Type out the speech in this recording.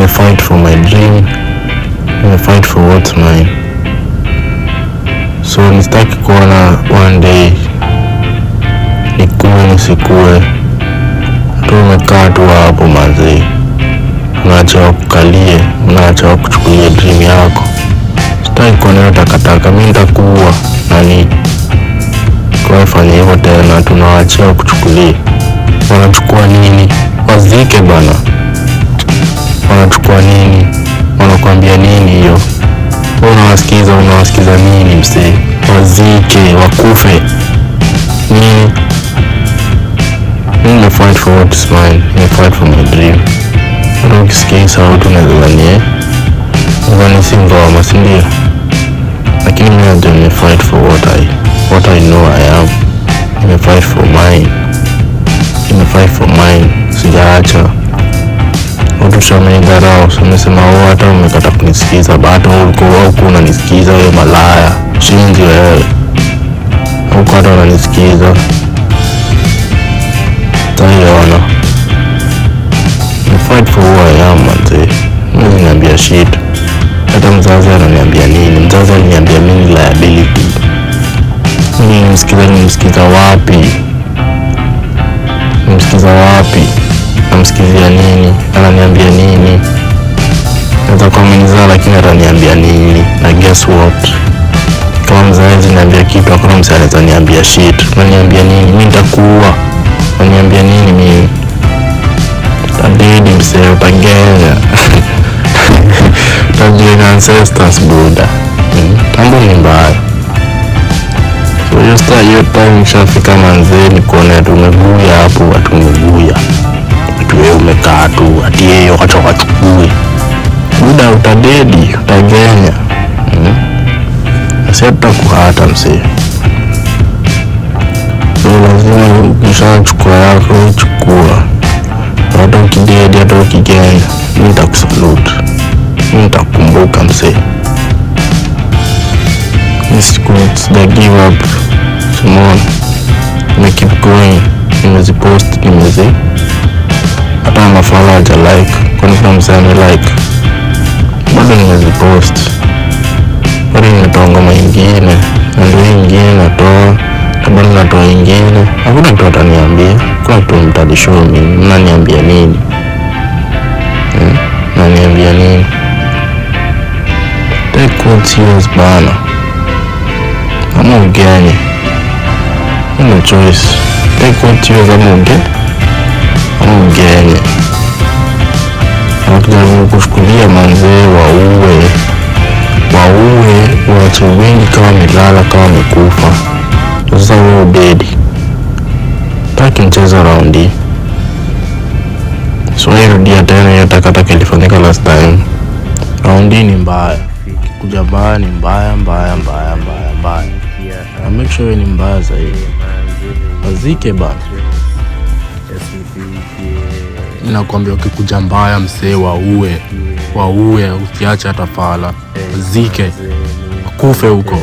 Nimefight for my dream, nimefight for what's mine, so nisitaki kuona one day nikuwe nisikue tu, umekaa tu hapo manzee, unaacha wakukalie, unaacha wakuchukulie dream yako. Sitaki kuona hiyo takataka, mi nitakuwa nani fanya hivyo tena, tunawaachia wakuchukulie. Wanachukua nini? Wazike bana, wanachukua nini? Wanakuambia nini hiyo? Wewe unawasikiza, unawasikiza nini msee? Wazike, wakufe nini? Mi nime fight for what is mine, nime fight for my dream. Hata ukisikia hii sauti unaweza dhani nadhani si ngoma, si ndio? Lakini mi najua nime fight for what I know I am. Nime fight for mine, nime fight for mine, sijaacha watu wamenidharau, so wamesema, "Oh, hata umekata kunisikiza, bado ulikuwa huku unanisikiza wewe malaya, shinzi wewe, huku hata unanisikiza." Taiona ni fight for who I am manze, mimi niambia shit. Hata mzazi ananiambia nini? Mzazi aliniambia mimi ni liability. Mimi nimsikiza, nimsikiza wapi? Nimsikiza wapi? Namsikizia nini? Ananiambia nini? Naweza kuwa amenizaa lakini ataniambia nini? Na guess what? Kama mzazi niambia kitu, hakuna mzee anaweza niambia shit. Unaniambia nini? Mimi nitakuua. Unaniambia nini mimi? Utadedi msee, utagenya. Utajenga ancestors buda. Tambo ni mbaya. So hiyo star, hiyo time ishafika manzee, ni kuona ati umeguya hapo, ati umeguya. Ati wewe umekaa tu, ati yeye wacha wachukue. Buda utadedi, utagenya. Sasa tutakuhata msee. So lazima ukishachukua yako chukua. Hata ukidedi, hata ukigenya, mi nitakusalute. Mi nitakukumbuka msee. Mi sija give up. Simon, nime keep going, nimezipost, hata mafala haja like, kwani kuna msee ame like? Bado nimezipost, bado nimetoa ngoma ingine, na ndio hii ingine natoa, na bado natoa ingine. Hakuna kitu ataniambia, hakuna kitu mtanishow mimi. Mnaniambia nini? Mnaniambia nini? Take what's yours bana, ama ugenye. No choice. Take what's yours ama ugenye. Wakijaribu kuchukulia manzee, waue, waue, wache wengi kama wamelala, kama wamekufa. Sasa wewe udedi, taki mchezo raundi, so rudia tena hiyo takataka ilifanyika last time. Raundi ni mbaya, kuja mbaya ni mbaya mbaya mbaya mbaya mbaya, na make sure ni mbaya zaidi. Wazike bana. Nakwambia ukikuja mbaya msee, waue, waue, usiache hata fala, zike, wakufe huko.